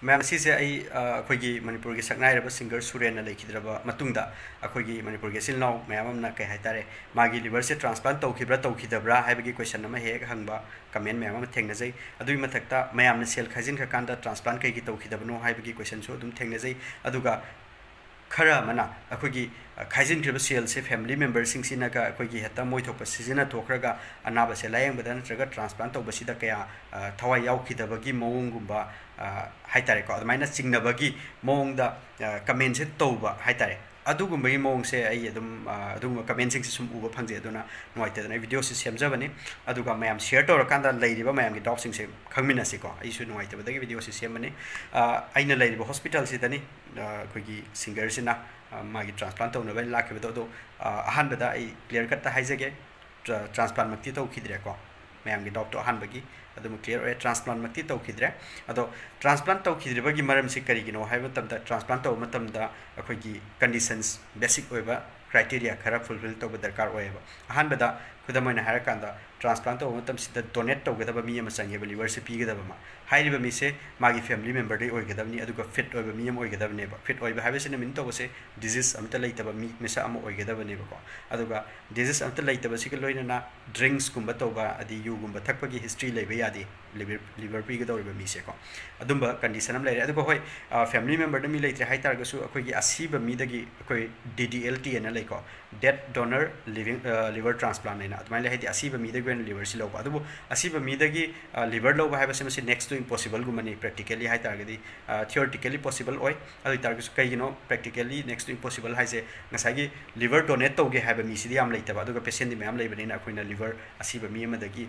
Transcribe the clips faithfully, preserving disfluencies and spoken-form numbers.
ꯃꯌꯥꯝ, ꯁꯤꯁꯦ ꯑꯩ ꯑ, ꯑꯩꯈꯣꯏꯒꯤ ꯃꯅꯤꯄꯨꯔꯒꯤ ꯁꯛꯅꯥꯏꯔꯕ ꯁꯤꯡꯒꯔ ꯁꯨꯔꯦꯟꯅ ꯂꯩꯈꯤꯗ꯭ꯔꯕ ꯃꯇꯨꯡꯗ ꯑꯩꯈꯣꯏꯒꯤ ꯃꯅꯤꯄꯨꯔꯒꯤ ꯏꯆꯤꯜ ꯏꯅꯥꯎ ꯃꯌꯥꯝ ꯑꯃꯅ, ꯀꯩ ꯍꯥꯏꯇꯥꯔꯦ, ꯃꯥꯒꯤ ꯂꯤꯚꯔꯁꯦ ꯇ꯭ꯔꯥꯟꯁꯄ꯭ꯂꯥꯟ ꯇꯧꯈꯤꯕ꯭ꯔꯥ ꯇꯧꯈꯤꯗꯕ꯭ꯔꯥ ꯍꯥꯏꯕꯒꯤ ꯀꯣꯏꯁꯟ ꯑꯃ ꯍꯦꯛ ꯍꯦꯛ ꯍꯪꯕ ꯀꯃꯦꯟ ꯃꯌꯥꯝ ꯑꯃ ꯊꯦꯡꯅꯖꯩ꯫ ꯑꯗꯨꯒꯤ ꯃꯊꯛꯇ ꯃꯌꯥꯝꯅ ꯁꯦꯜ ꯈꯥꯏꯖꯤꯟꯈ꯭ꯔꯀꯥꯟꯗ ꯇ꯭ꯔꯥꯟꯁꯄ꯭ꯂꯥꯟ ꯀꯩꯒꯤ ꯇꯧꯈꯤꯗꯕꯅꯣ ꯍꯥꯏꯕꯒꯤ ꯀꯣꯏꯁꯟꯁꯨ ꯑꯗꯨꯝ ꯊꯦꯡꯅꯖꯩ꯫ ꯑꯗꯨꯒ ꯈꯔ ꯑꯃꯅ ꯑꯩꯈꯣꯏꯒꯤ ꯑ, ꯈꯥꯏꯖꯤꯟꯈ꯭ꯔꯤꯕ ꯁꯦꯜꯁꯦ ꯐꯦꯃꯤꯂꯤ ꯃꯦꯝꯕꯔꯁꯤꯡꯁꯤꯅꯒ ꯑꯩꯈꯣꯏꯒꯤ ꯍꯦꯛꯇ ꯃꯣꯏ ꯊꯣꯛꯄ ꯁꯤꯖꯤꯟꯅꯊꯣꯛꯈ꯭ꯔꯒ ꯑꯅꯥꯕꯁꯦ ꯂꯥꯌꯦꯡꯕꯗ ꯅꯠꯇ꯭ꯔꯒ ꯇ꯭ꯔꯥꯟꯁꯄ꯭ꯂꯥꯟ ꯇꯧꯕꯁꯤꯗ ꯀꯌꯥ ꯑ, ꯊꯋꯥꯏ ꯌꯥꯎꯈꯤꯗꯕꯒꯤ ꯃꯑꯣꯡꯒꯨꯝꯕ, ꯑ, ꯍꯥꯏꯇꯥꯔꯦꯀꯣ, ꯑꯗꯨꯃꯥꯏꯅ ꯆꯤꯡꯅꯕꯒꯤ ꯃꯑꯣꯡꯗ ꯀꯃꯦꯟꯁꯦ ꯇꯧꯕ ꯍꯥꯏꯇꯥꯔꯦ꯫ ꯑꯗꯨꯒꯨꯝꯕꯒꯤ ꯃꯑꯣꯡꯁꯦ ꯑꯩ ꯑꯗꯨꯝ ꯑ, ꯑꯗꯨꯒꯨꯝꯕ ꯀꯃꯦꯟꯁꯤꯡꯁꯦ ꯁꯨꯝ ꯎꯕ ꯐꯪꯖꯩ꯫ ꯑꯗꯨꯅ ꯅꯨꯡꯉꯥꯏꯇꯗꯅ ꯑꯩ ꯚꯤꯗꯤꯑꯣꯁꯤ ꯁꯦꯝꯖꯕꯅꯤ꯫ ꯑꯗꯨꯒ ꯃꯌꯥꯝ ꯁꯤꯌꯔ ꯇꯧꯔꯀꯥꯟꯗ ꯂꯩꯔꯤꯕ ꯃꯌꯥꯝꯒꯤ ꯗꯥꯎꯠꯁꯤꯡꯁꯦ ꯈꯪꯃꯤꯟꯅꯁꯤꯀꯣ꯫ ꯑꯩꯁꯨ ꯅꯨꯡꯉꯥꯏꯇꯕꯗꯒꯤ ꯚꯤꯗꯤꯑꯣꯁꯤ ꯁꯦꯝꯕꯅꯤ꯫ ꯑ, ꯑꯩꯅ ꯂꯩꯔꯤꯕ ꯍꯣꯁꯄꯤꯇꯥꯜꯁꯤꯗꯅꯤ, ꯑ, ꯑꯩꯈꯣꯏꯒꯤ ꯁꯤꯡꯒꯔꯁꯤꯅ ꯑ, ꯃꯥꯒꯤ ꯇ꯭ꯔꯥꯟꯁꯄ꯭ꯂꯥꯟ ꯇꯧꯅꯕ ꯂꯥꯛꯈꯤꯕꯗꯣ꯫ ꯑꯗꯣ ꯑ, ꯑꯍꯥꯟꯕꯗ ꯑꯩ ꯀ꯭ꯂꯤꯌꯥꯔ ꯀꯠꯇ ꯍꯥꯏꯖꯒꯦ, ꯇ꯭ꯔꯥꯟꯁꯄ꯭ꯂꯥꯟꯃꯛꯇꯤ ꯇꯧꯈꯤꯗ꯭ꯔꯦꯀꯣ꯫ ꯃꯌꯥꯝꯒꯤ ꯗꯥꯎꯠꯇꯣ ꯑꯍꯥꯟꯕꯒꯤ ꯑꯗꯨꯃꯛ ꯀ꯭ꯂꯤꯌꯥꯔ ꯑꯣꯏꯔꯦ, ꯇ꯭ꯔꯥꯟꯁꯄ꯭ꯂꯥꯟꯃꯛꯇꯤ ꯇꯧꯈꯤꯗ꯭ꯔꯦ꯫ ꯑꯗꯣ ꯇ꯭ꯔꯥꯟꯁꯄ꯭ꯂꯥꯟ ꯇꯧꯈꯤꯗ꯭ꯔꯤꯕꯒꯤ ꯃꯔꯝꯁꯤ ꯀꯔꯤꯒꯤꯅꯣ ꯍꯥꯏꯕ ꯃꯇꯝꯗ, ꯇ꯭ꯔꯥꯟꯁꯄ꯭ꯂꯥꯟ ꯇꯧꯕ ꯃꯇꯝꯗ ꯑꯩꯈꯣꯏꯒꯤ ꯀꯟꯗꯤꯁꯟꯁ, ꯕꯦꯁꯤꯛ ꯑꯣꯏꯕ ꯀ꯭ꯔꯥꯏꯇꯦꯔꯤꯌꯥ ꯈꯔ ꯐꯨꯜꯐꯤꯜ ꯇꯧꯕ ꯗꯔꯀꯥꯔ ꯑꯣꯏꯌꯦꯕ꯫ ꯑꯍꯥꯟꯕꯗ, ꯈꯨꯗꯝ ꯑꯣꯏꯅ ꯍꯥꯏꯔꯀꯥꯟꯗ, ꯇ꯭ꯔꯥꯟꯁꯄ꯭ꯂꯥꯟ ꯇꯧꯕ ꯃꯇꯝꯁꯤꯗ ꯗꯣꯅꯦꯠ ꯇꯧꯒꯗꯕ ꯃꯤ ꯑꯃ ꯆꯪꯉꯦꯕ, ꯂꯤꯚꯔꯁꯦ ꯄꯤꯒꯗꯕ ꯑꯃ꯫ ꯍꯥꯏꯔꯤꯕ ꯃꯤꯁꯦ ꯃꯥꯒꯤ ꯐꯦꯃꯤꯂꯤ ꯃꯦꯝꯕꯔꯗꯩ ꯑꯣꯏꯒꯗꯕꯅꯤ, ꯑꯗꯨꯒ ꯐꯤꯠ ꯑꯣꯏꯕ ꯃꯤ ꯑꯃ ꯑꯣꯏꯒꯗꯕꯅꯦꯕ꯫ ꯐꯤꯠ ꯑꯣꯏꯕ ꯍꯥꯏꯕꯁꯤꯅ ꯃꯤꯟ ꯇꯧꯕꯁꯦ ꯗꯤꯖꯤꯁ ꯑꯝꯇ ꯂꯩꯇꯕ ꯃꯤ ꯃꯤꯁꯛ ꯑꯃ ꯑꯣꯏꯒꯗꯕꯅꯦꯕꯀꯣ꯫ ꯑꯗꯨꯒ ꯗꯤꯖꯤꯁ ꯑꯝꯇ ꯂꯩꯇꯕꯁꯤꯒ ꯂꯣꯏꯅꯅ ꯗ꯭ꯔꯤꯡꯁꯀꯨꯝꯕ ꯇꯧꯕ, ꯑꯗꯩ ꯌꯨꯒꯨꯝꯕ ꯊꯛꯄꯒꯤ ꯍꯤꯁꯇ꯭ꯔꯤ ꯂꯩꯕ ꯌꯥꯗꯦ ꯂꯤꯚꯔ, ꯂꯤꯚꯔ ꯄꯤꯒꯗꯧꯔꯤꯕ ꯃꯤꯁꯦꯀꯣ꯫ ꯑꯗꯨꯝꯕ ꯀꯟꯗꯤꯁꯟ ꯑꯃ ꯂꯩꯔꯦ꯫ ꯑꯗꯨꯒ ꯍꯣꯏ, ꯐꯦꯃꯤꯂꯤ ꯃꯦꯝꯕꯔꯗ ꯃꯤ ꯂꯩꯇ꯭ꯔꯦ ꯍꯥꯏ ꯇꯥꯔꯒꯁꯨ, ꯑꯩꯈꯣꯏꯒꯤ ꯑꯁꯤꯕ ꯃꯤꯗꯒꯤ ꯑꯩꯈꯣꯏ ꯗꯤ ꯗꯤ ꯑꯦꯜ ꯇꯤ ꯑꯅ ꯂꯩꯀꯣ, date donor living, liver transplant ꯍꯥꯏꯅ, ꯑꯗꯨꯃꯥꯏꯅ ꯂꯩ꯫ ꯍꯥꯏꯗꯤ ꯑꯁꯤꯕ ꯃꯤꯗꯒꯤ ꯑꯣꯏꯅ ꯂꯤꯚꯔꯁꯤ ꯂꯧꯕ꯫ ꯑꯗꯨꯕꯨ ꯑꯁꯤꯕ ꯃꯤꯗꯒꯤ ꯂꯤꯚꯔ ꯂꯧꯕ ꯍꯥꯏꯕꯁꯤ ꯃꯁꯤ ꯅꯦꯛꯁ ꯇꯨ ꯏꯝꯄꯣꯁꯤꯕꯜꯒꯨꯝꯕꯅꯤ꯫ ꯄ꯭ꯔꯦꯛꯇꯤꯀꯦꯂꯤ ꯍꯥꯏ ꯇꯥꯔꯒꯗꯤ, ꯊꯤꯑꯣꯔꯤꯇꯤꯀꯦꯂꯤ ꯄꯣꯁꯤꯕꯜ ꯑꯣꯏ꯫ ꯑꯗꯨ ꯑꯣꯏ ꯇꯥꯔꯒꯁꯨ ꯀꯩꯒꯤꯅꯣ ꯄ꯭ꯔꯦꯛꯇꯤꯀꯦꯂꯤ ꯅꯦꯛꯁ ꯇꯨ ꯏꯝꯄꯣꯁꯤꯕꯜ ꯍꯥꯏꯁꯦ? ꯉꯁꯥꯏꯒꯤ ꯂꯤꯚꯔ ꯗꯣꯅꯦꯠ ꯇꯧꯒꯦ ꯍꯥꯏꯕ ꯃꯤꯁꯤꯗꯤ ꯌꯥꯝ ꯂꯩꯇꯕ, ꯑꯗꯨꯒ ꯄꯦꯁꯦꯟꯗꯤ ꯃꯌꯥꯝ ꯂꯩꯕꯅꯤꯅ ꯑꯩꯈꯣꯏꯅ ꯂꯤꯚꯔ ꯑꯁꯤꯕ ꯃꯤ ꯑꯃꯗꯒꯤ,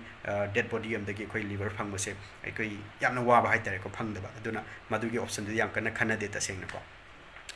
ꯗꯦꯠ ꯕꯣꯗꯤ ꯑꯃꯗꯒꯤ ꯑꯩꯈꯣꯏ ꯂꯤꯚꯔ ꯐꯪꯕꯁꯦ ꯑꯩꯈꯣꯏ ꯌꯥꯝꯅ ꯋꯥꯕ ꯍꯥꯏ ꯇꯥꯔꯦꯀꯣ, ꯐꯪꯗꯕ꯫ ꯑꯗꯨꯅ ꯃꯗꯨꯒꯤ ꯑꯣꯞꯁꯟꯗꯨꯗꯤ ꯌꯥꯝ ꯀꯟꯅ ꯈꯟꯅꯗꯦ ꯇꯁꯦꯡꯅꯀꯣ꯫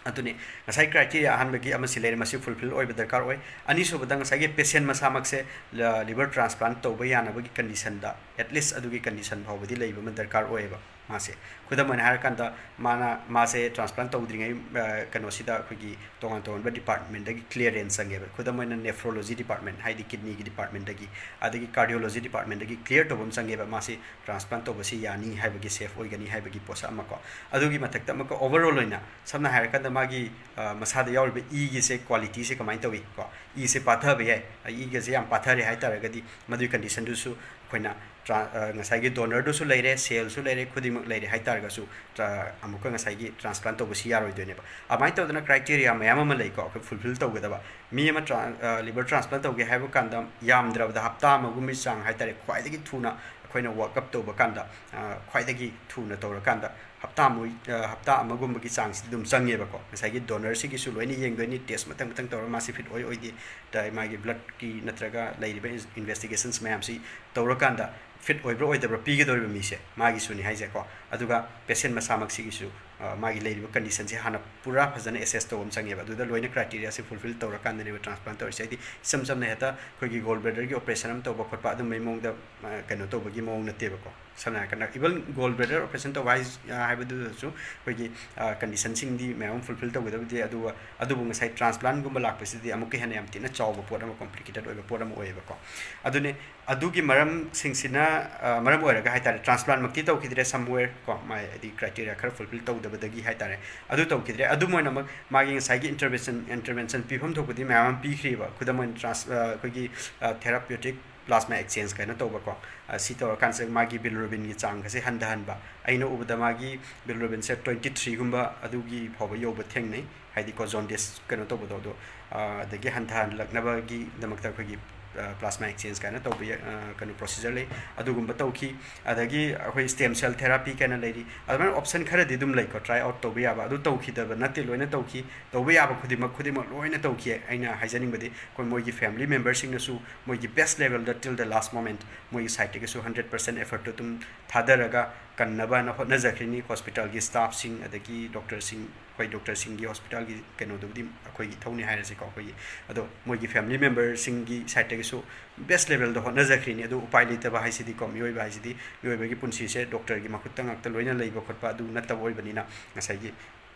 ꯑꯗꯨꯅꯤ ꯉꯁꯥꯏ ꯀ꯭ꯔꯥꯏꯇꯦꯔꯤꯌꯥ ꯑꯍꯥꯟꯕꯒꯤ ꯑꯃꯁꯤ ꯂꯩꯔꯦ, ꯃꯁꯤ ꯐꯨꯜꯐꯤꯜ ꯑꯣꯏꯕ ꯗꯔꯀꯥꯔ ꯑꯣꯏ꯫ ꯑꯅꯤꯁꯨꯕꯗ ꯉꯁꯥꯏꯒꯤ ꯄꯦꯁꯦꯟ ꯃꯁꯥꯃꯛꯁꯦ ꯂꯤꯚꯔ ꯇ꯭ꯔꯥꯟꯁꯄ꯭ꯂꯥꯟ ꯇꯧꯕ ꯌꯥꯅꯕꯒꯤ ꯀꯟꯗꯤꯁꯟꯗ, ꯑꯦꯠꯂꯤꯁ ꯑꯗꯨꯒꯤ ꯀꯟꯗꯤꯁꯟ ꯐꯥꯎꯕꯗꯤ ꯂꯩꯕ ꯑꯃ ꯗꯔꯀꯥꯔ ꯑꯣꯏꯌꯦꯕ꯫ ꯃꯥꯁꯦ꯫ ꯈꯨꯗꯝ ꯑꯣꯏꯅ ꯍꯥꯏꯔꯀꯥꯟꯗ, ꯃꯥꯅ ꯃꯥꯁꯦ ꯇ꯭ꯔꯥꯟꯁꯄ꯭ꯂꯥꯟ ꯇꯧꯗ꯭ꯔꯤꯉꯩ, ꯑ, ꯀꯩꯅꯣꯁꯤꯗ ꯑꯩꯈꯣꯏꯒꯤ ꯇꯣꯉꯥꯟ ꯇꯣꯉꯥꯟꯕ ꯗꯤꯄꯥꯔꯠꯃꯦꯟꯗꯒꯤ ꯀ꯭ꯂꯤꯌꯔꯦꯟꯁ ꯆꯪꯉꯦꯕ꯫ ꯈꯨꯗꯝ ꯑꯣꯏꯅ ꯅꯦꯐ꯭ꯔꯣꯂꯣꯖꯤ ꯗꯤꯄꯥꯔꯠꯃꯦꯟ, ꯍꯥꯏꯗꯤ ꯀꯤꯗꯅꯤꯒꯤ ꯗꯤꯄꯥꯔꯠꯃꯦꯟꯗꯒꯤ, ꯑꯗꯒꯤ ꯀꯥꯔꯗꯤꯑꯣꯂꯣꯖꯤ ꯗꯤꯄꯥꯔꯠꯃꯦꯟꯗꯒꯤ ꯀ꯭ꯂꯤꯌꯔ ꯇꯧꯕ ꯑꯃ ꯆꯪꯉꯦꯕ꯫ ꯃꯥꯁꯤ ꯇ꯭ꯔꯥꯟꯁꯄ꯭ꯂꯥꯟ ꯇꯧꯕꯁꯤ ꯌꯥꯅꯤ ꯍꯥꯏꯕꯒꯤ, ꯁꯦꯐ ꯑꯣꯏꯒꯅꯤ ꯍꯥꯏꯕꯒꯤ ꯄꯣꯠꯁꯛ ꯑꯃ ꯀꯣ꯫ ꯑꯗꯨꯒꯤ ꯃꯊꯛꯇ ꯑꯃꯨꯛꯀ ꯑꯣꯚꯔꯑꯣꯜ ꯑꯣꯏꯅ, ꯁꯝꯅ ꯍꯥꯏꯔꯀꯥꯟꯗ, ꯃꯥꯒꯤ, ꯑ, ꯃꯁꯥꯗ ꯌꯥꯎꯔꯤꯕ ꯏꯒꯤꯁꯦ ꯀ꯭ꯋꯥꯂꯤꯇꯤꯁꯦ ꯀꯃꯥꯏꯅ ꯇꯧꯏ ꯀꯣ꯫ ꯏꯁꯦ ꯄꯥꯊꯕ ꯌꯥꯏ, ꯏꯒꯁꯦ ꯌꯥꯝ ꯄꯥꯊꯔꯦ ꯍꯥꯏ ꯇꯥꯔꯒꯗꯤ, ꯃꯗꯨꯒꯤ ꯀꯟꯗꯤꯁꯟꯗꯨꯁꯨ ꯑꯩꯈꯣꯏꯅ ꯇ꯭ꯔꯥ-, ꯑ, ꯉꯁꯥꯏꯒꯤ ꯗꯣꯅꯔꯗꯨꯁꯨ ꯂꯩꯔꯦ, ꯁꯦꯜꯁꯨ ꯂꯩꯔꯦ, ꯈꯨꯗꯤꯡꯃꯛ ꯂꯩꯔꯦ ꯍꯥꯏ ꯇꯥꯔꯒꯁꯨ, ꯇ꯭ꯔꯥ-, ꯑꯃꯨꯛꯀ ꯉꯁꯥꯏꯒꯤ ꯇ꯭ꯔꯥꯟꯁꯄ꯭ꯂꯥꯟ ꯇꯧꯕꯁꯤ ꯌꯥꯔꯣꯏꯗꯣꯏꯅꯦꯕ꯫ ꯑꯗꯨꯃꯥꯏꯅ ꯇꯧꯗꯅ ꯀ꯭ꯔꯥꯏꯇꯦꯔꯤꯌꯥ ꯃꯌꯥꯝ ꯑꯃ ꯂꯩꯀꯣ, ꯑꯩꯈꯣꯏ ꯐꯨꯜꯐꯤꯜ ꯇꯧꯒꯗꯕ꯫ ꯃꯤ ꯑꯃ ꯇ꯭ꯔꯥ-, ꯑ, ꯂꯤꯚꯔ ꯇ꯭ꯔꯥꯟꯁꯄ꯭ꯂꯥꯟ ꯇꯧꯒꯦ ꯍꯥꯏꯕ ꯀꯥꯟꯗ, ꯌꯥꯝꯗ꯭ꯔꯕꯗ ꯍꯞꯇꯥ ꯑꯃꯒꯨꯝꯕꯒꯤ ꯆꯥꯡ ꯍꯥꯏ ꯇꯥꯔꯦ, ꯈ꯭ꯋꯥꯏꯗꯒꯤ ꯊꯨꯅ ꯑꯩꯈꯣꯏꯅ ꯋꯥꯔꯛꯑꯞ ꯇꯧꯕ ꯀꯥꯟꯗ, ꯑ, ꯈ꯭ꯋꯥꯏꯗꯒꯤ ꯊꯨꯅ ꯇꯧꯔꯀꯥꯟꯗ ꯍꯞꯇꯥ ꯑꯃ, ꯑ, ꯍꯞꯇꯥ ꯑꯃꯒꯨꯝꯕꯒꯤ ꯆꯥꯡꯁꯤꯗꯤ ꯑꯗꯨꯝ ꯆꯪꯉꯦꯕꯀꯣ꯫ ꯉꯁꯥꯏꯒꯤ ꯗꯣꯅꯔꯁꯤꯒꯤꯁꯨ ꯂꯣꯏꯅ ꯌꯦꯡꯗꯣꯏꯅꯤ, ꯇꯦꯁ ꯃꯊꯪ ꯃꯊꯪ ꯇꯧꯔꯒ ꯃꯥꯁꯤ ꯐꯤꯠ ꯑꯣꯏ ꯑꯣꯏꯗꯦ, ꯇ-, ꯃꯥꯒꯤ ꯕ꯭ꯂꯠꯀꯤ ꯅꯠꯇ꯭ꯔꯒ ꯂꯩꯔꯤꯕ ꯏꯟ-, ꯏꯟꯚꯦꯁꯇꯤꯒꯦꯁꯟꯁ ꯃꯌꯥꯝꯁꯤ ꯇꯧꯔꯀꯥꯟꯗ ꯐꯤꯠ ꯑꯣꯏꯕ꯭ꯔꯥ ꯑꯣꯏꯗꯕ꯭ꯔꯥ ꯄꯤꯒꯗꯧꯔꯤꯕ ꯃꯤꯁꯦ ꯃꯥꯒꯤꯁꯨꯅꯤ ꯍꯥꯏꯁꯦꯀꯣ꯫ ꯑꯗꯨꯒ ꯄꯦꯁꯦꯟ ꯃꯁꯥꯃꯛꯁꯤꯒꯤꯁꯨ, ꯑ, ꯃꯥꯒꯤ ꯂꯩꯔꯤꯕ ꯀꯟꯗꯤꯁꯟꯁꯦ ꯍꯥꯟꯅ ꯄꯨꯔꯥ ꯐꯖꯅ ꯑꯦꯁꯦꯁ ꯇꯧꯕ ꯑꯃ ꯆꯪꯉꯦꯕ꯫ ꯑꯗꯨꯗ ꯂꯣꯏꯅ ꯀ꯭ꯔꯥꯏꯇꯦꯔꯤꯌꯥꯁꯦ ꯐꯨꯜꯐꯤꯜ ꯇꯧꯔꯀꯥꯟꯗꯅꯦꯕ ꯇ꯭ꯔꯥꯟꯁꯄ꯭ꯂꯥꯟ ꯇꯧꯔꯤꯁꯦ꯫ ꯍꯥꯏꯗꯤ ꯏꯆꯝ ꯆꯝꯅ ꯍꯦꯛꯇ ꯑꯩꯈꯣꯏꯒꯤ ꯒꯣꯜ ꯕ꯭ꯂꯦꯗꯔꯒꯤ ꯑꯣꯄꯔꯦꯁꯟ ꯑꯃ ꯇꯧꯕ ꯈꯣꯠꯄ ꯑꯗꯨꯝꯕꯒꯤ ꯃꯑꯣꯡꯗ, ꯑ, ꯀꯩꯅꯣ ꯇꯧꯕꯒꯤ ꯃꯑꯣꯡ ꯅꯠꯇꯦꯕꯀꯣ꯫ ꯁꯝꯅ ꯍꯥꯏꯔꯀꯥꯟꯗ, ꯏꯚꯟ ꯒꯣꯜ ꯕ꯭ꯂꯦꯗꯔ ꯑꯣꯄꯔꯦꯁꯟ ꯇꯧꯕ ꯍꯥꯏ-, ꯍꯥꯏꯕꯗꯨꯗꯁꯨ ꯑꯩꯈꯣꯏꯒꯤ, ꯑ, ꯀꯟꯗꯤꯁꯟꯁꯤꯡꯗꯤ ꯃꯌꯥꯝ ꯑꯃ ꯐꯨꯜꯐꯤꯜ ꯇꯧꯒꯗꯕꯗꯤ, ꯑꯗꯨꯒ, ꯑꯗꯨꯕꯨ ꯉꯁꯥꯏ ꯇ꯭ꯔꯥꯟꯁꯄ꯭ꯂꯥꯟꯒꯨꯝꯕ ꯂꯥꯛꯄꯁꯤꯗꯤ ꯑꯃꯨꯛꯀ ꯍꯦꯟꯅ ꯌꯥꯝ ꯊꯤꯅ ꯆꯥꯎꯕ ꯄꯣꯠ ꯑꯃ, ꯀꯣꯝꯄ꯭ꯂꯤꯀꯦꯇꯦꯠ ꯑꯣꯏꯕ ꯄꯣꯠ ꯑꯃ ꯑꯣꯏꯌꯦꯕꯀꯣ꯫ ꯑꯗꯨꯅꯦ, ꯑꯗꯨꯒꯤ ꯃꯔꯝꯁꯤꯡꯁꯤꯅ, ꯑ, ꯃꯔꯝ ꯑꯣꯏꯔꯒ ꯍꯥꯏ ꯇꯥꯔꯦ, ꯇ꯭ꯔꯥꯟꯁꯄ꯭ꯂꯥꯟꯃꯛꯇꯤ ꯇꯧꯈꯤꯗ꯭ꯔꯦ, ꯁꯝꯋꯦꯌꯔ ꯀꯣ, ꯃꯥꯏ ꯍꯥꯏꯗꯤ ꯀ꯭ꯔꯥꯏꯇꯦꯔꯤꯌꯥ ꯈꯔ ꯐꯨꯜꯐꯤꯜ ꯇꯧꯗꯕꯗꯒꯤ ꯍꯥꯏ ꯇꯥꯔꯦ, ꯑꯗꯨ ꯇꯧꯈꯤꯗ꯭ꯔꯦ꯫ ꯑꯗꯨꯝ ꯑꯣꯏꯅꯃꯛ ꯃꯥꯒꯤ ꯉꯁꯥꯏꯒꯤ ꯏꯟꯇꯔꯚꯦꯟꯁꯟ, ꯏꯟꯇꯔꯚꯦꯟꯁꯟ ꯄꯤꯐꯝ ꯊꯣꯛꯄꯗꯤ ꯃꯌꯥꯝ ꯑꯃ ꯄꯤꯈ꯭ꯔꯤꯕ꯫ ꯈꯨꯗꯝ ꯑꯣꯏꯅ, ꯇ꯭ꯔꯥꯟꯁ-, ꯑ, ꯑꯩꯈꯣꯏꯒꯤ, ꯑ, ꯊꯦꯔꯥꯄ꯭ꯌꯨꯇꯤꯛ ꯄ꯭ꯂꯥꯁꯃꯥ ꯑꯦꯛꯁꯆꯦꯟꯖ ꯀꯥꯏꯅ ꯇꯧꯕꯀꯣ꯫ ꯑ, ꯁꯤ ꯇꯧꯔꯀꯥꯟꯁꯤꯗ ꯃꯥꯒꯤ ꯕꯤꯂꯤꯔꯨꯕꯤꯟꯒꯤ ꯆꯥꯡꯒꯁꯦ ꯍꯟꯊꯍꯟꯕ꯫ ꯑꯩꯅ ꯎꯕꯗ ꯃꯥꯒꯤ ꯕꯤꯂꯤꯔꯨꯕꯤꯟꯁꯦ ꯇ꯭ꯋꯦꯟꯇꯤ ꯊ꯭ꯔꯤꯒꯨꯝꯕ ꯑꯗꯨꯒꯤ ꯐꯥꯎꯕ ꯌꯧꯕ ꯊꯦꯡꯅꯩ꯫ ꯍꯥꯏꯗꯤꯀꯣ, ꯖꯣꯟꯗꯤꯁ ꯀꯩꯅꯣ ꯇꯧꯕꯗꯣ, ꯑꯗꯣ, ꯑ, ꯑꯗꯒꯤ ꯍꯟꯊꯍꯜꯂꯛꯅꯕꯒꯤꯗꯃꯛꯇ ꯑꯩꯈꯣꯏꯒꯤ, ꯑ, ꯄ꯭ꯂꯥꯁꯃꯥ ꯑꯦꯛꯁꯆꯦꯟꯖ ꯀꯥꯏꯅ ꯇꯧꯕ ꯌꯥ-, ꯑ, ꯀꯩꯅꯣ, ꯄ꯭ꯔꯣꯁꯤꯖꯔ ꯂꯩ꯫ ꯑꯗꯨꯒꯨꯝꯕ ꯇꯧꯈꯤ꯫ ꯑꯗꯒꯤ ꯑꯩꯈꯣꯏ ꯁ꯭ꯇꯦꯝ ꯁꯦꯜ ꯊꯦꯔꯥꯄꯤ ꯀꯥꯏꯅ ꯂꯩꯔꯤ꯫ ꯑꯗꯨꯃꯥꯏꯅ ꯑꯣꯞꯁꯟ ꯈꯔꯗꯤ ꯑꯗꯨꯝ ꯂꯩꯀꯣ, ꯇ꯭ꯔꯥꯏ ꯑꯥꯎꯠ ꯇꯧꯕ ꯌꯥꯕ꯫ ꯑꯗꯨ ꯇꯧꯈꯤꯗꯕ ꯅꯠꯇꯦ, ꯂꯣꯏꯅ ꯇꯧꯈꯤ꯫ ꯇꯧꯕ ꯌꯥꯕ ꯈꯨꯗꯤꯡꯃꯛ, ꯈꯨꯗꯤꯡꯃꯛ ꯂꯣꯏꯅ ꯇꯧꯈꯤ꯫ ꯑꯩꯅ ꯍꯥꯏꯖꯅꯤꯡꯕꯗꯤ, ꯑꯩꯈꯣꯏ ꯃꯣꯏꯒꯤ ꯐꯦꯃꯤꯂꯤ ꯃꯦꯝꯕꯔꯁꯤꯡꯅꯁꯨ ꯃꯣꯏꯒꯤ ꯕꯦꯁ ꯂꯦꯚꯦꯜꯗ, till the last moment, ꯃꯣꯏꯒꯤ ꯁꯥꯏꯠꯇꯒꯤꯁꯨ ꯍꯟꯗ꯭ꯔꯦꯠ ꯄꯥꯔꯁꯦꯟ ꯑꯦꯐꯔꯠꯇꯨ ꯑꯗꯨꯝ ꯊꯥꯗꯔꯒ ꯀꯟꯅꯕꯅ ꯍꯣꯠꯅꯖꯈ꯭ꯔꯤꯅꯤ꯫ ꯍꯣꯁꯄꯤꯇꯥꯜꯒꯤ ꯁ꯭ꯇꯥꯐꯁꯤꯡ ꯑꯗꯒꯤ ꯗꯣꯛꯇꯔꯁꯤꯡ ꯑꯩꯈꯣꯏ ꯗꯣꯛꯇꯔꯁꯤꯡꯒꯤ ꯍꯣꯁꯄꯤꯇꯥꯜꯒꯤ ꯀꯩꯅꯣꯗꯨꯕꯨꯗꯤ ꯑꯩꯈꯣꯏꯒꯤ ꯏꯊꯧꯅꯤ ꯍꯥꯏꯔꯁꯤꯀꯣ, ꯑꯩꯈꯣꯏꯒꯤ, ꯑꯗꯣ ꯃꯣꯏꯒꯤ ꯐꯦꯃꯤꯂꯤ ꯃꯦꯝꯕꯔꯁꯤꯡꯒꯤ ꯁꯥꯏꯠꯇꯒꯤꯁꯨ ꯕꯦꯁ ꯂꯦꯕꯦꯜꯗ ꯍꯣꯠꯅꯖꯈ꯭ꯔꯤꯅꯤ꯫ ꯑꯗꯨ ꯎꯄꯥꯏ ꯂꯩꯇꯕ ꯍꯥꯏꯁꯤꯗꯤꯀꯣ, ꯃꯤꯑꯣꯏꯕ ꯍꯥꯏꯁꯤꯗꯤ, ꯃꯤꯑꯣꯏꯕꯒꯤ ꯄꯨꯟꯁꯤꯁꯦ ꯗꯣꯛꯇꯔꯒꯤ ꯃꯈꯨꯠꯇ ꯉꯥꯛꯇ ꯂꯣꯏꯅ ꯂꯩꯕ ꯈꯣꯠꯄ ꯑꯗꯨ ꯅꯠꯇꯕ ꯑꯣꯏꯕꯅꯤꯅ, ꯉꯁꯥꯏꯒꯤ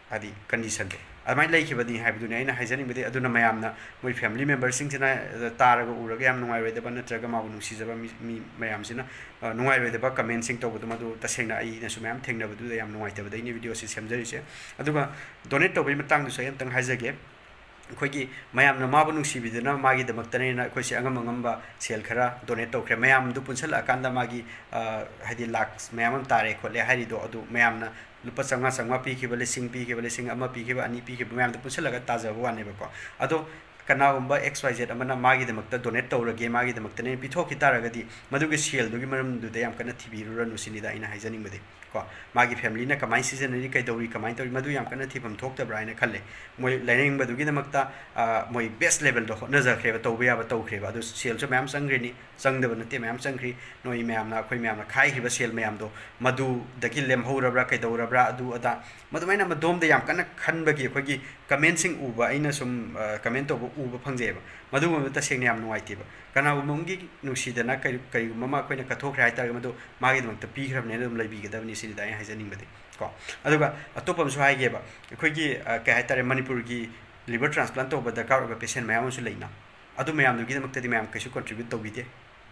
ꯍꯥꯏꯗꯤ ꯀꯟꯗꯤꯁꯟꯗꯣ ꯑꯗꯨꯃꯥꯏꯅ ꯂꯩꯈꯤꯕꯅꯤ ꯍꯥꯏꯕꯗꯨꯅꯤ ꯑꯩꯅ ꯍꯥꯏꯖꯅꯤꯡꯕꯗꯤ꯫ ꯑꯗꯨꯅ ꯃꯌꯥꯝꯅ, ꯃꯣꯏ ꯐꯦꯃꯤꯂꯤ ꯃꯦꯝꯕꯔꯁꯤꯡꯁꯤꯅ ꯇꯥꯔꯒ ꯎꯔꯒ ꯌꯥꯝ ꯅꯨꯡꯉꯥꯏꯔꯣꯏꯗꯕ, ꯅꯠꯇ꯭ꯔꯒ ꯃꯥꯕꯨ ꯅꯨꯡꯁꯤꯖꯕ ꯃꯤ, ꯃꯤ ꯃꯌꯥꯝꯁꯤꯅ ꯑ, ꯅꯨꯡꯉꯥꯏꯔꯣꯏꯗꯕ ꯀꯃꯦꯟꯁꯤꯡ ꯇꯧꯕꯗꯨ, ꯃꯗꯨ ꯇꯁꯦꯡꯅ ꯑꯩꯅꯁꯨ ꯃꯌꯥꯝ ꯊꯦꯡꯅꯕꯗꯨꯗ ꯌꯥꯝ ꯅꯨꯡꯉꯥꯏꯇꯕꯗꯩꯅꯦ ꯚꯤꯗꯤꯑꯣꯁꯤ ꯁꯦꯝꯖꯔꯤꯁꯦ꯫ ꯑꯗꯨꯒ ꯗꯣꯅꯦꯠ ꯇꯧꯕꯒꯤ ꯃꯇꯥꯡꯗꯨꯁꯨ ꯑꯩ ꯑꯝꯇꯪ ꯍꯥꯏꯖꯒꯦ꯫ ꯑꯩꯈꯣꯏꯒꯤ ꯃꯌꯥꯝꯅ ꯃꯥꯕꯨ ꯅꯨꯡꯁꯤꯕꯤꯗꯨꯅ ꯃꯥꯒꯤꯗꯃꯛꯇꯅꯦꯅ ꯑꯩꯈꯣꯏꯁꯦ ꯑꯉꯝ ꯑꯉꯝꯕ ꯁꯦꯜ ꯈꯔ ꯗꯣꯅꯦꯠ ꯇꯧꯈ꯭ꯔꯦ꯫ ꯃꯌꯥꯝꯗꯨ ꯄꯨꯟꯁꯜꯂꯛꯑꯀꯥꯟꯗ ꯃꯥꯒꯤ, ꯑ, ꯍꯥꯏꯗꯤ ꯂꯥꯛ ꯃꯌꯥꯝ ꯑꯃ ꯇꯥꯔꯦ ꯈꯣꯠꯂꯦ ꯍꯥꯏꯔꯤꯗꯣ, ꯑꯗꯨ ꯃꯌꯥꯝꯅ ꯂꯨꯄꯥ ꯆꯥꯝꯃꯉꯥ, ꯆꯥꯝꯃꯉꯥ ꯄꯤꯈꯤꯕ, ꯂꯤꯁꯤꯡ ꯄꯤꯈꯤꯕ, ꯂꯤꯁꯤꯡ ꯑꯃ ꯄꯤꯈꯤꯕ, ꯑꯅꯤ ꯄꯤꯈꯤꯕ ꯃꯌꯥꯝꯗꯣ ꯄꯨꯟꯁꯜꯂꯒ ꯇꯥꯖꯕ ꯋꯥꯅꯦꯕꯀꯣ꯫ ꯑꯗꯣ ꯀꯅꯥꯒꯨꯝꯕ ꯑꯦꯛꯁ ꯋꯥꯏ ꯖꯦꯠ ꯑꯃꯅ ꯃꯥꯒꯤꯗꯃꯛꯇ ꯗꯣꯅꯦꯠ ꯇꯧꯔꯒꯦ, ꯃꯥꯒꯤꯗꯃꯛꯇꯅꯦ ꯄꯤꯊꯣꯛꯈꯤ ꯇꯥꯔꯒꯗꯤ, ꯃꯗꯨꯒꯤ ꯁꯦꯜꯗꯨꯒꯤ ꯃꯔꯝꯗꯨꯗ ꯌꯥꯝ ꯀꯟꯅ ꯊꯤꯕꯤꯔꯨꯔꯅꯨ ꯁꯤꯅꯤꯗ ꯑꯩꯅ ꯍꯥꯏꯖꯅꯤꯡꯕꯗꯤ꯫ ꯀꯣ, ꯃꯥꯒꯤ ꯐꯦꯃꯤꯂꯤꯅ ꯀꯃꯥꯏꯅ ꯁꯤꯖꯤꯟꯅꯔꯤ, ꯀꯩꯗꯧꯔꯤ, ꯀꯃꯥꯏꯅ ꯇꯧꯔꯤ, ꯃꯗꯨ ꯌꯥꯝ ꯀꯟꯅ ꯊꯤꯐꯝ ꯊꯣꯛꯇꯕ꯭ꯔꯥ ꯍꯥꯏꯅ ꯈꯜꯂꯦ꯫ ꯃꯣꯏ ꯂꯥꯏꯌꯦꯡꯕꯗꯨꯒꯤꯗꯃꯛꯇ, ꯑ, ꯃꯣꯏ ꯕꯦꯁ ꯂꯦꯕꯦꯜꯗ ꯍꯣꯠꯅꯖꯈ꯭ꯔꯦꯕ, ꯇꯧꯕ ꯌꯥꯕ ꯇꯧꯈ꯭ꯔꯦꯕ꯫ ꯑꯗꯨ ꯁꯦꯜꯁꯨ ꯃꯌꯥꯝ ꯆꯪꯈ꯭ꯔꯤꯅꯤ, ꯆꯪꯗꯕ ꯅꯠꯇꯦ, ꯃꯌꯥꯝ ꯆꯪꯈ꯭ꯔꯤ꯫ ꯅꯣꯏ ꯃꯌꯥꯝꯅ, ꯑꯩꯈꯣꯏ ꯃꯌꯥꯝꯅ ꯈꯥꯏꯈꯤꯕ ꯁꯦꯜ ꯃꯌꯥꯝꯗꯣ ꯃꯗꯨꯗꯒꯤ ꯂꯦꯝꯍꯧꯔꯕ꯭ꯔꯥ, ꯀꯩꯗꯧꯔꯕ꯭ꯔꯥ, ꯑꯗꯨ ꯑꯗꯥ, ꯃꯗꯨꯃꯥꯏꯅ ꯃꯗꯣꯝꯗ ꯌꯥꯝ ꯀꯟꯅ ꯈꯟꯕꯒꯤ ꯑꯩꯈꯣꯏꯒꯤ ꯀꯃꯦꯟꯁꯤꯡ ꯎꯕ, ꯑꯩꯅ ꯁꯨꯝ, ꯑ, ꯀꯃꯦꯟ ꯇꯧꯕ ꯎꯕ ꯐꯪꯖꯩꯑꯕ꯫ ꯃꯗꯨꯒꯨꯝꯕꯗꯣ ꯇꯁꯦꯡꯅ ꯌꯥꯝ ꯅꯨꯡꯉꯥꯏꯇꯦꯕ꯫ ꯀꯅꯥꯒꯨꯝꯕ ꯑꯃꯒꯤ ꯅꯨꯡꯁꯤꯗꯅ ꯀꯔꯤ-, ꯀꯔꯤꯒꯨꯝꯕ ꯑꯃ ꯑꯩꯈꯣꯏꯅ ꯀꯠꯊꯣꯛꯈ꯭ꯔꯦ ꯍꯥꯏ ꯇꯥꯔꯒꯗꯤ, ꯃꯗꯨ ꯃꯥꯒꯤꯗꯃꯛꯇ ꯄꯤꯈ꯭ꯔꯕꯅꯦꯅ ꯑꯗꯨꯝ ꯂꯩꯕꯤꯒꯗꯕꯅꯤ ꯁꯤꯅꯤꯗ ꯑꯩꯅ ꯍꯥꯏꯖꯅꯤꯡꯕꯗꯤ꯫ ꯀꯣ, ꯑꯗꯨꯒ ꯑꯇꯣꯞꯄ ꯑꯃꯁꯨ ꯍꯥꯏꯒꯦꯕ, ꯑꯩꯈꯣꯏꯒꯤ, ꯑ, ꯀꯩ ꯍꯥꯏꯇꯥꯔꯦ, ꯃꯅꯤꯄꯨꯔꯒꯤ ꯂꯤꯚꯔ ꯇ꯭ꯔꯥꯟꯁꯄ꯭ꯂꯥꯟ ꯇꯧꯕ ꯗꯔꯀꯥꯔ ꯑꯣꯏꯕ ꯄꯦꯁꯦꯟ ꯃꯌꯥꯝ ꯑꯃꯁꯨ ꯂꯩꯅ, ꯑꯗꯨ ꯃꯌꯥꯝꯗꯨꯒꯤꯗꯃꯛꯇꯗꯤ ꯃꯌꯥꯝ ꯀꯩꯁꯨ ꯀꯟꯇ꯭ꯔꯤꯕ꯭ꯌꯨꯠ ꯇꯧꯕꯤꯗꯦ꯫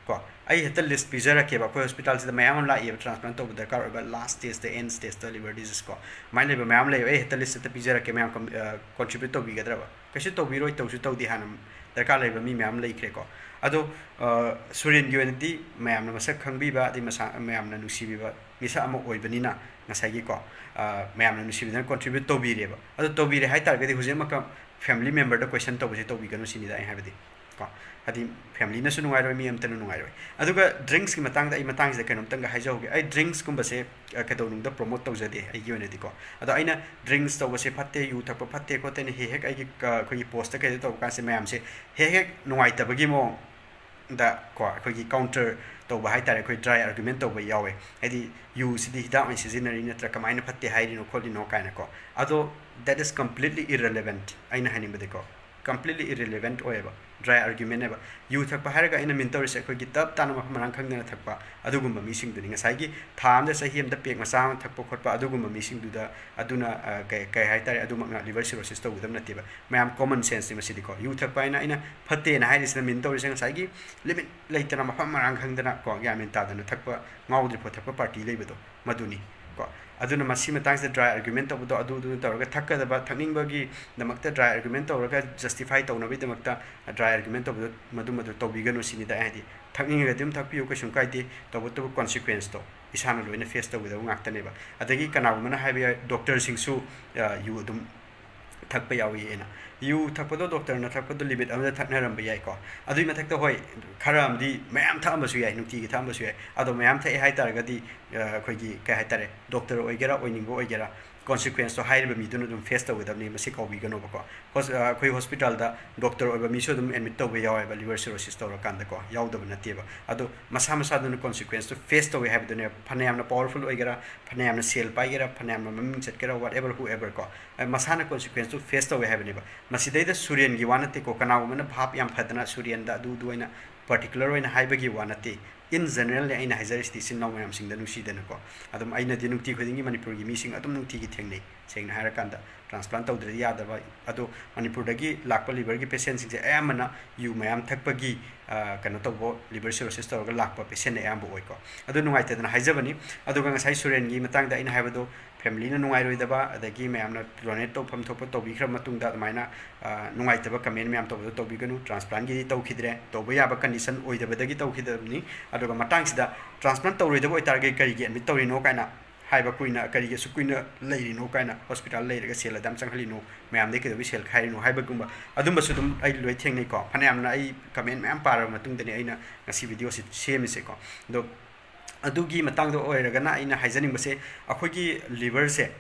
ꯀꯣ, ꯑꯩ ꯍꯦꯛꯇ ꯂꯤꯁ ꯄꯤꯖꯔꯛꯀꯦꯕ꯫ ꯑꯩꯈꯣꯏ ꯍꯣꯁꯄꯤꯇꯥꯜꯁꯤꯗ ꯃꯌꯥꯝ ꯑꯃ ꯂꯥꯛꯏꯕ ꯇ꯭ꯔꯥꯟꯁꯄ꯭ꯂꯥꯟ ꯇꯧꯕ ꯗꯔꯀꯥꯔ ꯑꯣꯏꯕ, ꯂꯥꯁ ꯁ꯭ꯇꯦꯖꯇ, ꯑꯦꯟ ꯁ꯭ꯇꯦꯖꯇ ꯂꯤꯚꯔ ꯗꯤꯖꯤꯁ ꯀꯣ, ꯑꯗꯨꯃꯥꯏꯅ ꯂꯩꯕ ꯃꯌꯥꯝ ꯂꯩꯌꯦꯕ꯫ ꯑꯩ ꯍꯦꯛꯇ ꯂꯤꯁ ꯍꯦꯛꯇ ꯄꯤꯖꯔꯛꯀꯦ, ꯃꯌꯥꯝ ꯀꯝ-, ꯑ, ꯀꯟꯇ꯭ꯔꯤꯕ꯭ꯌꯨꯠ ꯇꯧꯕꯤꯒꯗ꯭ꯔꯕ? ꯀꯩꯁꯨ ꯇꯧꯕꯤꯔꯣꯏ, ꯇꯧꯁꯨ ꯇꯧꯗꯦ꯫ ꯍꯥꯟꯅ ꯗꯔꯀꯥꯔ ꯂꯩꯕ ꯃꯤ ꯃꯌꯥꯝ ꯂꯩꯈ꯭ꯔꯦꯀꯣ꯫ ꯑꯗꯣ, ꯑ, ꯁꯨꯔꯦꯟꯒꯤ ꯑꯣꯏꯅꯗꯤ ꯃꯌꯥꯝꯅ ꯃꯁꯛ ꯈꯪꯕꯤꯕ, ꯑꯗꯩ ꯃꯁꯥ, ꯃꯌꯥꯝꯅ ꯅꯨꯡꯁꯤꯕꯤꯕ ꯃꯤꯁꯛ ꯑꯃ ꯑꯣꯏꯕꯅꯤꯅ, ꯉꯁꯥꯏꯒꯤꯀꯣ, ꯑ, ꯃꯌꯥꯝꯅ ꯅꯨꯡꯁꯤꯕꯤꯗꯅ ꯀꯟꯇ꯭ꯔꯤꯕ꯭ꯌꯨꯠ ꯇꯧꯕꯤꯔꯦꯕ꯫ ꯑꯗꯣ ꯇꯧꯕꯤꯔꯦ ꯍꯥꯏ ꯇꯥꯔꯒꯗꯤ, ꯍꯧꯖꯤꯛꯃꯛꯀ ꯐꯦꯃꯤꯂꯤ ꯃꯦꯝꯕꯔꯗ ꯀꯣꯏꯁꯟ ꯇꯧꯕꯁꯦ ꯇꯧꯕꯤꯒꯅꯨ ꯁꯤꯅꯤꯗ ꯑꯩ ꯍꯥꯏꯕꯗꯤ꯫ ꯀꯣ, ꯍꯥꯏꯗꯤ ꯐꯦꯃꯤꯂꯤꯅꯁꯨ ꯅꯨꯡꯉꯥꯏꯔꯣꯏ, ꯃꯤ ꯑꯃꯠꯇꯅ ꯅꯨꯡꯉꯥꯏꯔꯣꯏ꯫ ꯑꯗꯨꯒ ꯗ꯭ꯔꯤꯡꯁꯀꯤ ꯃꯇꯥꯡꯗ ꯑꯩ ꯃꯇꯥꯡꯁꯤꯗ ꯀꯩꯅꯣꯝꯇꯪꯒ ꯍꯥꯏꯖꯍꯧꯒꯦ꯫ ꯑꯩ ꯗ꯭ꯔꯤꯡꯁꯀꯨꯝꯕꯁꯦ, ꯑ, ꯀꯩꯗꯧꯅꯨꯡꯗ ꯄ꯭ꯔꯣꯃꯣꯠ ꯇꯧꯖꯗꯦ ꯑꯩꯒꯤ ꯑꯣꯏꯅꯗꯤꯀꯣ꯫ ꯑꯗꯣ ꯑꯩꯅ ꯗ꯭ꯔꯤꯡꯁ ꯇꯧꯕꯁꯦ ꯐꯠꯇꯦ, ꯌꯨ ꯊꯛꯄ ꯐꯠꯇꯦ ꯈꯣꯠꯇꯦꯅ ꯍꯦꯛ ꯍꯦꯛ ꯑꯩꯒꯤ, ꯑ, ꯑꯩꯈꯣꯏꯒꯤ ꯄꯣꯁꯇ ꯀꯩꯗ ꯇꯧꯕ ꯀꯥꯟꯁꯦ, ꯃꯌꯥꯝꯁꯦ ꯍꯦꯛ ꯍꯦꯛ ꯅꯨꯡꯉꯥꯏꯇꯕꯒꯤ ꯃꯑꯣꯡ, ꯗ ꯀꯣ ꯑꯩꯈꯣꯏꯒꯤ ꯀꯥꯎꯟꯇꯔ ꯇꯧꯕ ꯍꯥꯏ ꯇꯥꯔꯦ, ꯑꯩꯈꯣꯏ ꯗ꯭ꯔꯥꯏ ꯑꯥꯔꯒ꯭ꯌꯨꯃꯦꯟ ꯇꯧꯕ ꯌꯥꯎꯋꯦ꯫ ꯍꯥꯏꯗꯤ ꯌꯨꯁꯤꯗꯤ ꯍꯤꯗꯥꯛ ꯑꯣꯏꯅ ꯁꯤꯖꯤꯟꯅꯔꯤ ꯅꯠꯇ꯭ꯔꯥ, ꯀꯃꯥꯏꯅ ꯐꯠꯇꯦ ꯍꯥꯏꯔꯤꯅꯣ ꯈꯣꯠꯂꯤꯅꯣ ꯀꯥꯏꯅꯀꯣ꯫ ꯑꯗꯣ that is completely irrelevant, ꯑꯩꯅ ꯍꯥꯏꯅꯤꯡꯕꯗꯤꯀꯣ, completely irrelevant ꯑꯣꯏꯌꯦꯕ, ꯗ꯭ꯔꯥꯏ ꯑꯥꯔꯒ꯭ꯌꯨꯃꯦꯟꯅꯦꯕ꯫ ꯌꯨ ꯊꯛꯄ ꯍꯥꯏꯔꯒ ꯑꯩꯅ ꯃꯤꯟ ꯇꯧꯔꯤꯁꯦ ꯑꯩꯈꯣꯏꯒꯤ ꯇꯞ ꯇꯥꯅ ꯃꯐꯝ ꯃꯔꯥꯡ ꯈꯪꯗꯅ ꯊꯛꯄ ꯑꯗꯨꯒꯨꯝꯕ ꯃꯤꯁꯤꯡꯗꯨꯅꯤ꯫ ꯉꯁꯥꯏꯒꯤ ꯊꯥ ꯑꯃꯗ ꯆꯍꯤ ꯑꯃꯗ ꯄꯦꯛ ꯃꯆꯥ ꯑꯃ ꯊꯛꯄ ꯈꯣꯠꯄ ꯑꯗꯨꯒꯨꯝꯕ ꯃꯤꯁꯤꯡꯗꯨꯗ ꯑꯗꯨꯅ, ꯑ, ꯀꯩ, ꯀꯩ ꯍꯥꯏ ꯇꯥꯔꯦ, ꯑꯗꯨꯃꯛꯅ ꯂꯤꯚꯔ ꯁꯤꯔꯣꯁꯤꯁ ꯇꯧꯒꯗꯕ ꯅꯠꯇꯦꯕ꯫ ꯃꯌꯥꯝ ꯀꯣꯃꯟ ꯁꯦꯟꯁꯅꯤ ꯃꯁꯤꯗꯤꯀꯣ꯫ ꯌꯨ ꯊꯛꯄ ꯍꯥꯏꯅ ꯑꯩꯅ ꯐꯠꯇꯦꯅ ꯍꯥꯏꯔꯤꯁꯤꯅ ꯃꯤꯟ ꯇꯧꯔꯤꯁꯦ ꯉꯁꯥꯏꯒꯤ ꯂꯤꯃꯤꯠ ꯂꯩꯇꯅ ꯃꯐꯝ ꯃꯔꯥꯡ ꯈꯪꯗꯅ ꯀꯣ, ꯒ꯭ꯌꯥꯟ ꯃꯦꯟ ꯇꯥꯗꯅ ꯊꯛꯄ, ꯉꯥꯎꯗ꯭ꯔꯤ ꯐꯥꯎ ꯊꯛꯄ ꯄꯥꯔꯇꯤ ꯂꯩꯕꯗꯣ ꯃꯗꯨꯅꯤ ꯀꯣ꯫ ꯑꯗꯨꯅ ꯃꯁꯤ ꯃꯇꯥꯡꯁꯤꯗ ꯗ꯭ꯔꯥꯏ ꯑꯥꯔꯒ꯭ꯌꯨꯃꯦꯟ ꯇꯧꯕꯗꯣ, ꯑꯗꯨ ꯑꯗꯨ ꯇꯧꯔꯒ ꯊꯛꯀꯗꯕ, ꯊꯛꯅꯤꯡꯕꯒꯤꯗꯃꯛꯇ ꯗ꯭ꯔꯥꯏ ꯑꯥꯔꯒ꯭ꯌꯨꯃꯦꯟ ꯇꯧꯔꯒ ꯖꯁꯇꯤꯐꯥꯏ ꯇꯧꯅꯕꯒꯤꯗꯃꯛꯇ ꯗ꯭ꯔꯥꯏ ꯑꯥꯔꯒ꯭ꯌꯨꯃꯦꯟ ꯇꯧꯕꯗꯣ ꯃꯗꯨ ꯃꯗꯨ ꯇꯧꯕꯤꯒꯅꯨ ꯁꯤꯅꯤꯗ꯫ ꯍꯥꯏꯗꯤ ꯊꯛꯅꯤꯡꯉꯒꯗꯤ ꯑꯗꯨꯝ ꯊꯛꯄꯤꯌꯨ, ꯀꯩꯁꯨꯝ ꯀꯥꯏꯗꯦ, ꯇꯧꯕꯇꯕꯨ ꯀꯣꯟꯁꯤꯀ꯭ꯋꯦꯟꯁꯇꯣ ꯏꯁꯥꯅ ꯂꯣꯏꯅ ꯐꯦꯁ ꯇꯧꯒꯗꯕ ꯉꯥꯛꯇꯅꯦꯕ꯫ ꯑꯗꯒꯤ ꯀꯅꯥꯒꯨꯝꯕꯅ ꯍꯥꯏꯕ ꯌꯥꯏ, ꯗꯣꯛꯇꯔꯁꯤꯡꯁꯨ, ꯑ, ꯌꯨ ꯑꯗꯨꯝ ꯊꯛꯄ ꯌꯥꯎꯏ ꯍꯥꯏꯅ꯫ ꯌꯨ ꯊꯛꯄꯗꯣ ꯗꯣꯛꯇꯔꯅ ꯊꯛꯄꯗꯣ ꯂꯤꯃꯤꯠ ꯑꯃꯗ ꯊꯛꯅꯔꯝꯕ ꯌꯥꯏꯀꯣ꯫ ꯑꯗꯨꯏ ꯃꯊꯛꯇ ꯍꯣꯏ, ꯈꯔ ꯑꯃꯗꯤ ꯃꯌꯥꯝ ꯊꯛꯑꯝꯕꯁꯨ ꯌꯥꯏ, ꯅꯨꯡꯇꯤꯒꯤ ꯊꯛꯑꯝꯕꯁꯨ ꯌꯥꯏ꯫ ꯑꯗꯣ ꯃꯌꯥꯝ ꯊꯛꯑꯦ ꯍꯥꯏ ꯇꯥꯔꯒꯗꯤ, ꯑ, ꯑꯩꯈꯣꯏꯒꯤ ꯀꯩ ꯍꯥꯏ ꯇꯥꯔꯦ, ꯗꯣꯛꯇꯔ ꯑꯣꯏꯒꯦꯔꯥ ꯑꯣꯏꯅꯤꯡꯕ ꯑꯣꯏꯒꯦꯔꯥ, ꯀꯣꯟꯁꯤꯀ꯭ꯋꯦꯟꯁꯇꯣ ꯍꯥꯏꯔꯤꯕ ꯃꯤꯗꯨꯅ ꯑꯗꯨꯝ ꯐꯦꯁ ꯇꯧꯒꯗꯕꯅꯤ, ꯃꯁꯤ ꯀꯥꯎꯕꯤꯒꯅꯣꯕꯀꯣ꯫ ꯍꯣꯁ-, ꯑ, ꯑꯩꯈꯣꯏ ꯍꯣꯁꯄꯤꯇꯥꯜꯗ ꯗꯣꯛꯇꯔ ꯑꯣꯏꯕ ꯃꯤꯁꯨ ꯑꯗꯨꯝ ꯑꯦꯗꯃꯤꯠ ꯇꯧꯕ ꯌꯥꯎꯋꯦꯕ ꯂꯤꯚꯔ ꯁꯤꯔꯣꯁꯤꯁ ꯇꯧꯔꯀꯥꯟꯗꯀꯣ, ꯌꯥꯎꯗꯕ ꯅꯠꯇꯦꯕ꯫ ꯑꯗꯣ ꯃꯁꯥ ꯃꯁꯥꯗꯨꯅ ꯀꯣꯟꯁꯤꯀ꯭ꯋꯦꯟꯁꯇꯣ ꯐꯦꯁ ꯇꯧꯋꯦ ꯍꯥꯏꯕꯗꯨꯅꯦꯕ꯫ ꯐꯅꯌꯥꯝꯅ ꯄꯥꯋꯔꯐꯨꯜ ꯑꯣꯏꯒꯦꯔꯥ, ꯐꯅꯌꯥꯝꯅ ꯁꯦꯜ ꯄꯥꯏꯒꯦꯔꯥ, ꯐꯅꯌꯥꯝꯅ ꯃꯃꯤꯡ ꯆꯠꯀꯦꯔꯥ, whatever, whoever ꯀꯣ, ꯑ, ꯃꯁꯥꯅ ꯀꯣꯟꯁꯤꯀ꯭ꯋꯦꯟꯁꯇꯨ ꯐꯦꯁ ꯇꯧꯋꯦ ꯍꯥꯏꯕꯅꯦꯕ꯫ ꯃꯁꯤꯗꯩꯗ ꯁꯨꯔꯦꯟꯒꯤ ꯋꯥ ꯅꯠꯇꯦꯀꯣ, ꯀꯅꯥꯒꯨꯝꯕꯅ ꯚꯥꯞ ꯌꯥꯝ ꯐꯗꯅ ꯁꯨꯔꯦꯟꯗ ꯑꯗꯨ ꯑꯗꯨ ꯑꯣꯏꯅ ꯄꯥꯔꯇꯤꯀꯨꯂꯔ ꯑꯣꯏꯅ ꯍꯥꯏꯕꯒꯤ ꯋꯥ ꯅꯠꯇꯦ꯫ In generalꯅꯦ ꯑꯩꯅ ꯍꯥꯏꯖꯔꯤꯁꯤꯗꯤ, ꯏꯆꯤꯟ ꯏꯅꯥꯎ ꯃꯌꯥꯝꯁꯤꯡꯗ ꯅꯨꯡꯁꯤꯗꯅꯀꯣ꯫ ꯑꯗꯨꯝ ꯑꯩꯅꯗꯤ ꯅꯨꯡꯇꯤ ꯈꯨꯗꯤꯡꯒꯤ ꯃꯅꯤꯄꯨꯔꯒꯤ ꯃꯤꯁꯤꯡ ꯑꯗꯨꯝ ꯅꯨꯡꯇꯤꯒꯤ ꯊꯦꯡꯅꯩ, ꯁꯦꯡꯅ ꯍꯥꯏꯔꯀꯥꯟꯗ꯫ ꯇ꯭ꯔꯥꯟꯁꯄ꯭ꯂꯥꯟ ꯇꯧꯗ꯭ꯔꯗꯤ ꯌꯥꯗꯕ꯫ ꯑꯗꯣ ꯃꯅꯤꯄꯨꯔꯗꯒꯤ ꯂꯥꯛꯄ ꯂꯤꯚꯔꯒꯤ ꯄꯦꯁꯦꯟꯁꯤꯡꯁꯦ ꯑꯌꯥꯝꯕꯅ ꯌꯨ ꯃꯌꯥꯝ ꯊꯛꯄꯒꯤ, ꯑ, ꯀꯩꯅꯣ ꯇꯧꯕ, ꯂꯤꯚꯔ ꯁꯤꯔꯣꯁꯤꯁ ꯇꯧꯔꯒ ꯂꯥꯛꯄ ꯄꯦꯁꯦꯟꯅ ꯑꯌꯥꯝꯕ ꯑꯣꯏꯀꯣ꯫ ꯑꯗꯨ ꯅꯨꯡꯉꯥꯏꯇꯗꯅ ꯍꯥꯏꯖꯕꯅꯤ꯫ ꯑꯗꯨꯒ ꯉꯁꯥꯏ ꯁꯨꯔꯦꯟꯒꯤ ꯃꯇꯥꯡꯗ ꯑꯩꯅ ꯍꯥꯏꯕꯗꯣ, ꯐꯦꯃꯤꯂꯤꯅ ꯅꯨꯡꯉꯥꯏꯔꯣꯏꯗꯕ, ꯑꯗꯒꯤ ꯃꯌꯥꯝꯅ ꯗꯣꯅꯦꯠ ꯇꯧꯐꯝ ꯊꯣꯛꯄ ꯇꯧꯕꯤꯈ꯭ꯔꯕ ꯃꯇꯨꯡꯗ ꯑꯗꯨꯃꯥꯏꯅ, ꯑ, ꯅꯨꯡꯉꯥꯏꯇꯕ ꯀꯃꯦꯟ ꯃꯌꯥꯝ ꯇꯧꯕꯗꯣ ꯇꯧꯕꯤꯒꯅꯨ꯫ ꯇ꯭ꯔꯥꯟꯁꯄ꯭ꯂꯥꯟꯒꯤꯗꯤ ꯇꯧꯈꯤꯗ꯭ꯔꯦ, ꯇꯧꯕ ꯌꯥꯕ ꯀꯟꯗꯤꯁꯟ ꯑꯣꯏꯗꯕꯗꯒꯤ ꯇꯧꯈꯤꯗꯕꯅꯤ꯫ ꯑꯗꯨꯒ ꯃꯇꯥꯡꯁꯤꯗ ꯇ꯭ꯔꯥꯟꯁꯄ꯭ꯂꯥꯟ ꯇꯧꯔꯣꯏꯗꯕ ꯑꯣꯏꯇꯥꯔꯒꯗꯤ ꯀꯔꯤꯒꯤ ꯑꯦꯗꯃꯤꯠ ꯇꯧꯔꯤꯅꯣ ꯀꯥꯏꯅ ꯍꯥꯏꯕ, ꯀꯨꯏꯅ, ꯀꯔꯤꯒꯤ ꯑꯁꯨꯛ ꯀꯨꯏꯅ ꯂꯩꯔꯤꯅꯣ ꯀꯥꯏꯅ, ꯍꯣꯁꯄꯤꯇꯥꯜ ꯂꯩꯔꯒ ꯁꯦꯜ ꯑꯗꯨꯝ ꯆꯪꯍꯜꯂꯤꯅꯣ, ꯃꯌꯥꯝꯗꯒꯤ ꯀꯩꯗꯧꯕꯩ ꯁꯦꯜ ꯈꯥꯏꯔꯤꯅꯣ ꯍꯥꯏꯕꯒꯨꯝꯕ ꯑꯗꯨꯝꯕꯁꯨ ꯑꯗꯨꯝ ꯑꯩ ꯂꯣꯏ ꯊꯦꯡꯅꯩꯀꯣ꯫ ꯐꯅꯌꯥꯝꯅ ꯑꯩ ꯀꯃꯦꯟ ꯃꯌꯥꯝ ꯄꯥꯔꯕ ꯃꯇꯨꯡꯗꯅꯦ ꯑꯩꯅ ꯉꯁꯤ ꯚꯤꯗꯤꯑꯣꯁꯤ ꯁꯦꯝꯃꯤꯁꯦꯀꯣ꯫ ꯑꯗꯣ ꯑꯗꯨꯒꯤ ꯃꯇꯥꯡꯗ ꯑꯣꯏꯔꯒꯅ ꯑꯩꯅ ꯍꯥꯏꯖꯅꯤꯡꯕꯁꯦ, ꯑꯩꯈꯣꯏꯒꯤ ꯂꯤꯚꯔꯁꯦ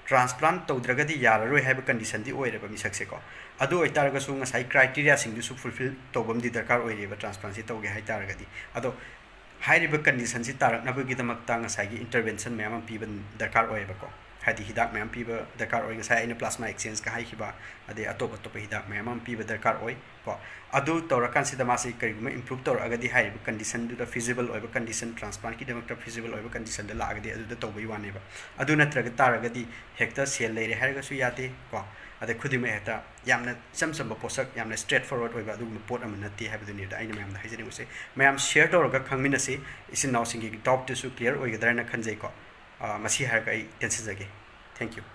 ꯇ꯭ꯔꯥꯟꯁꯄ꯭ꯂꯥꯟ ꯇꯧꯗ꯭ꯔꯒꯗꯤ ꯌꯥꯔꯔꯣꯏ ꯍꯥꯏꯕ ꯀꯟꯗꯤꯁꯟꯗꯤ ꯑꯣꯏꯔꯦꯕ ꯃꯤꯁꯛꯁꯦꯀꯣ꯫ ꯑꯗꯨ ꯑꯣꯏꯇꯥꯔꯒꯁꯨ ꯉꯁꯥꯏ ꯀ꯭ꯔꯥꯏꯇꯦꯔꯤꯌꯥꯁꯤꯡꯗꯨꯁꯨ ꯐꯨꯜꯐꯤꯜ ꯇꯧꯕ ꯑꯃꯗꯤ ꯗꯔꯀꯥꯔ ꯑꯣꯏꯔꯤꯕ ꯇ꯭ꯔꯥꯟꯁꯄ꯭ꯂꯥꯟꯁꯤ ꯇꯧꯒꯦ ꯍꯥꯏ ꯇꯥꯔꯒꯗꯤ꯫ ꯑꯗꯣ ꯍꯥꯏꯔꯤꯕ ꯀꯟꯗꯤꯁꯟꯁꯤ ꯇꯥꯔꯛꯅꯕꯒꯤꯗꯃꯛꯇ ꯉꯁꯥꯏꯒꯤ ꯏꯟꯇꯔꯚꯦꯟꯁꯟ ꯃꯌꯥꯝ ꯑꯃ ꯄꯤꯕ ꯗꯔꯀꯥꯔ ꯑꯣꯏꯌꯦꯕꯀꯣ꯫ ꯍꯥꯏꯗꯤ ꯍꯤꯗꯥꯛ ꯃꯌꯥꯝ ꯄꯤꯕ ꯗꯔꯀꯥꯔ ꯑꯣꯏ, ꯉꯁꯥꯏ ꯑꯩꯅ ꯄ꯭ꯂꯥꯁꯃꯥ ꯑꯦꯛꯁꯆꯦꯟꯖꯀ ꯍꯥꯏꯈꯤꯕ, ꯑꯗꯩ ꯑꯇꯣꯞ ꯑꯇꯣꯞꯄ ꯍꯤꯗꯥꯛ ꯃꯌꯥꯝ ꯑꯃ ꯄꯤꯕ ꯗꯔꯀꯥꯔ ꯑꯣꯏ ꯀꯣ꯫ ꯑꯗꯨ ꯇꯧꯔꯀꯥꯟꯁꯤꯗ ꯃꯥꯁꯤ ꯀꯔꯤꯒꯨꯝꯕ ꯏꯝꯄ꯭ꯔꯨꯞ ꯇꯧꯔꯛꯑꯒꯗꯤ, ꯍꯥꯏꯔꯤꯕ ꯀꯟꯗꯤꯁꯟꯗꯨꯗ ꯐꯤꯖꯤꯕꯜ ꯑꯣꯏꯕ ꯀꯟꯗꯤꯁꯟ, ꯇ꯭ꯔꯥꯟꯁꯄ꯭ꯂꯥꯟꯠꯀꯤꯗꯃꯛꯇ ꯐꯤꯖꯤꯕꯜ ꯑꯣꯏꯕ ꯀꯟꯗꯤꯁꯟꯗ ꯂꯥꯛꯑꯒꯗꯤ ꯑꯗꯨꯗ ꯇꯧꯕꯒꯤ ꯋꯥꯅꯦꯕ꯫ ꯑꯗꯨ ꯅꯠꯇ꯭ꯔꯒ ꯇꯥꯔꯒꯗꯤ ꯍꯦꯛꯇ ꯁꯦꯜ ꯂꯩꯔꯦ ꯍꯥꯏꯔꯒꯁꯨ ꯌꯥꯗꯦ ꯀꯣ꯫ ꯑꯗꯩ ꯈꯨꯗꯤꯡꯃꯛ ꯍꯦꯛꯇ ꯌꯥꯝꯅ ꯏꯆꯝ ꯆꯝꯕ ꯄꯣꯠꯁꯛ, ꯌꯥꯝꯅ ꯏꯁꯇ꯭ꯔꯦꯠ ꯐꯣꯔꯋꯥꯔꯗ ꯑꯣꯏꯕ ꯑꯗꯨꯒꯨꯝꯕ ꯄꯣꯠ ꯑꯃ ꯅꯠꯇꯦ ꯍꯥꯏꯕꯗꯨꯅꯤꯗ ꯑꯩꯅ ꯃꯌꯥꯝꯗ ꯍꯥꯏꯖꯅꯤꯡꯕꯁꯦ꯫ ꯃꯌꯥꯝ ꯁꯤꯌꯔ ꯇꯧꯔꯒ ꯈꯪꯃꯤꯟꯅꯁꯤ꯫ ꯏꯆꯤꯟ ꯏꯅꯥꯎꯁꯤꯡꯒꯤ ꯗꯥꯎꯠꯇꯨꯁꯨ ꯀ꯭ꯂꯤꯌꯥꯔ ꯑꯣꯏꯒꯗ꯭ꯔꯥꯅ ꯈꯟꯖꯩꯀꯣ꯫ ꯑꯥ, ꯃꯁꯤ ꯍꯥꯏꯔꯒ ꯑꯩ ꯇꯦꯟꯁꯤꯟꯖꯒꯦ꯫ Thank you꯫